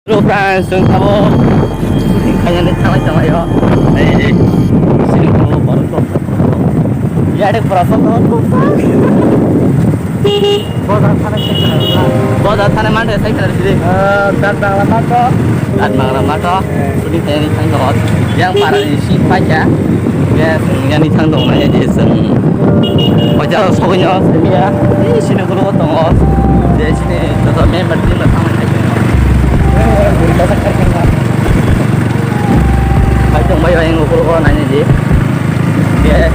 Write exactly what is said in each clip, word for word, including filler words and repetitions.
Hello friends, chwng tabuk shooting khainani thanglai tonglaio. Ei, sini ko borok tong. Yare pura song tong. Boda thana sai kana. Boda thana mande sai kana sidi. Eh, dan bangla mato. Dan bangla mato. Eh. Shooting khainani thang tong. Yang para ni si paikha. Yes, yang ni thang tong na ya je sung. Hoja sogoi no sini ya. Sini ko tongo. Je sini joto member team thang. Bai tong bai bai, ang ukulgo naina di. Ye.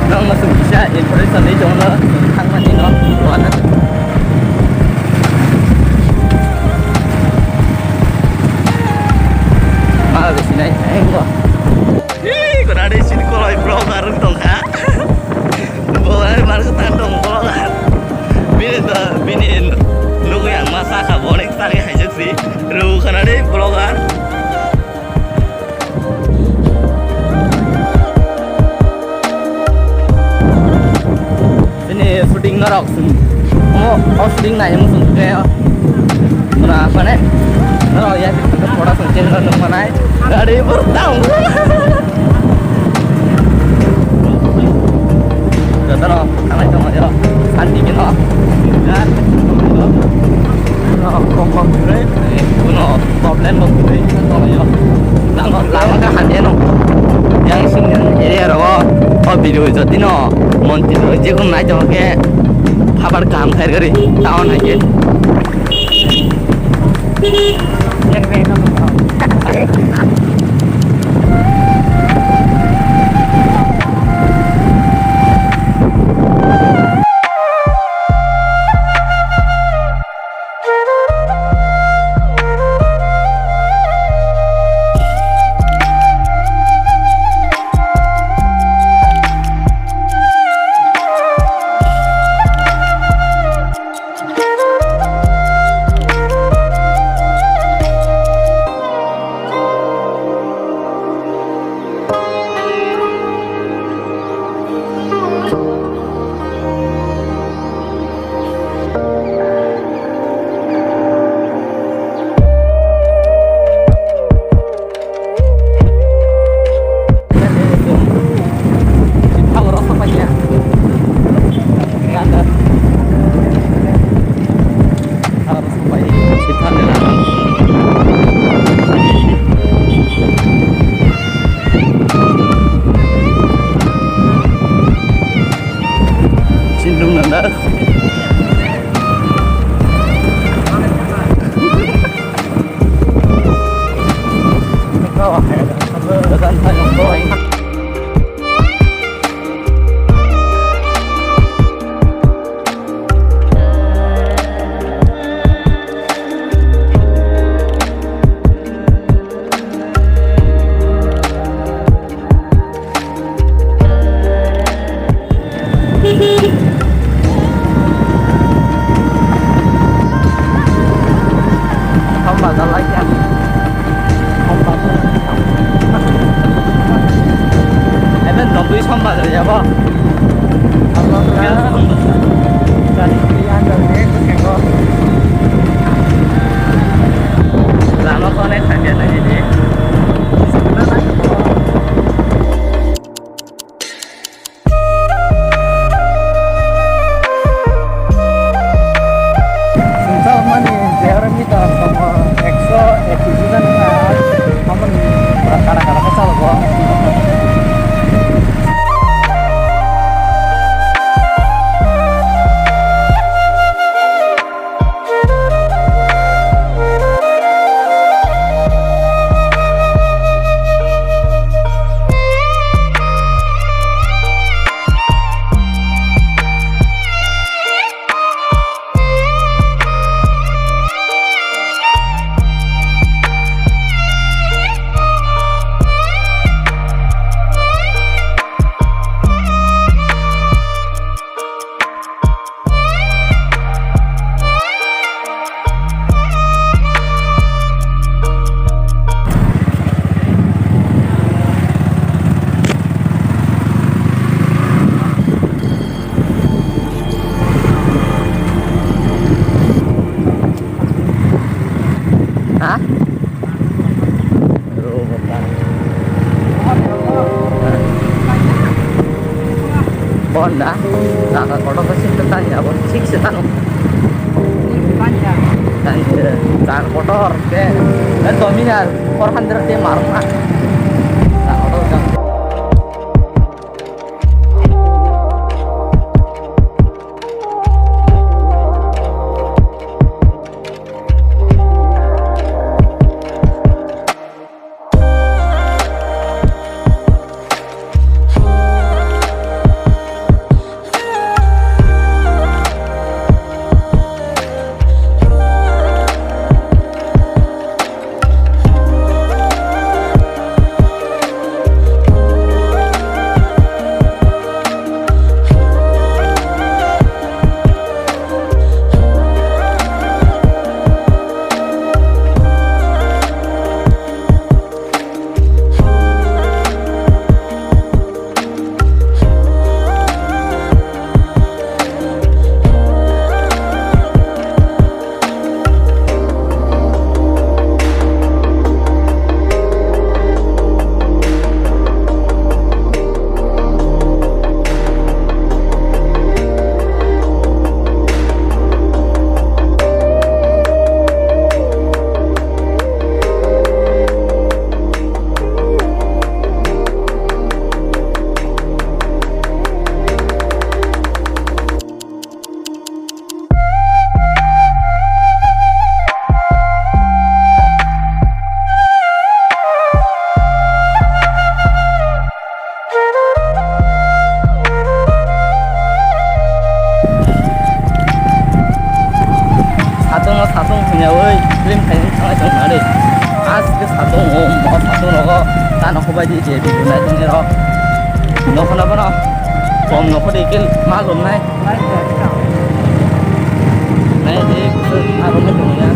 Nang masuk bisa impression ni jong lo, thang mani no, wana. Ma bisi nai, ang go. Hei, kona de sin koloi vlogger tong kha. Bo ai mar ko tan tong vlogger. Bini to, bini nugui ang ma sa kha, bo nek tari hai jak si. Ru khana de vlogger. Bini shooting norok sung. Mo, o shooting nai mo sung ke. Muna mane. Norok ya, photo sung chen norok manai. Gari bertang. Jotono thanglai tonglaio, santi khe no. Ya. No, kok kok gwnwi, kuno problem bo gwnwi tonglaio. Lama, lama khe hamya no. Yang sini area rogo, o video jotino, monti rok jekun nai tongkhe, habar kaham khair gari, town hai khe. Na, na, na, kotor ko sik tani abo sik se tano. Tani, jar kotor ke, eh, dominar four hundred te marna. Na, kotor jang. Satung no satung hwnyawi film khaina thangna tong nari. As ke satung o mo satung rogo tano khobai di je video nai tong nero. Nokho na bono bom nokho de kel ma lom nai. Nai de kusuk ma lom nai tong ya.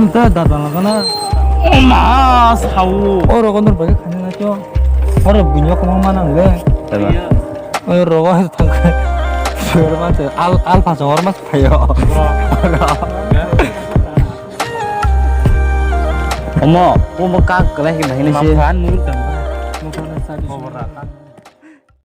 Ta dada lagana. O ma, sao. O rogo nor bagwi khani na to. Oro buino kamo manang le. Tama. O rogo hai thangkhe. Sir ma se al, al phaso hor mas phayo. Omo, omo kak kala hi bahini se. Mamphan muruk tang. Mamphan sadi.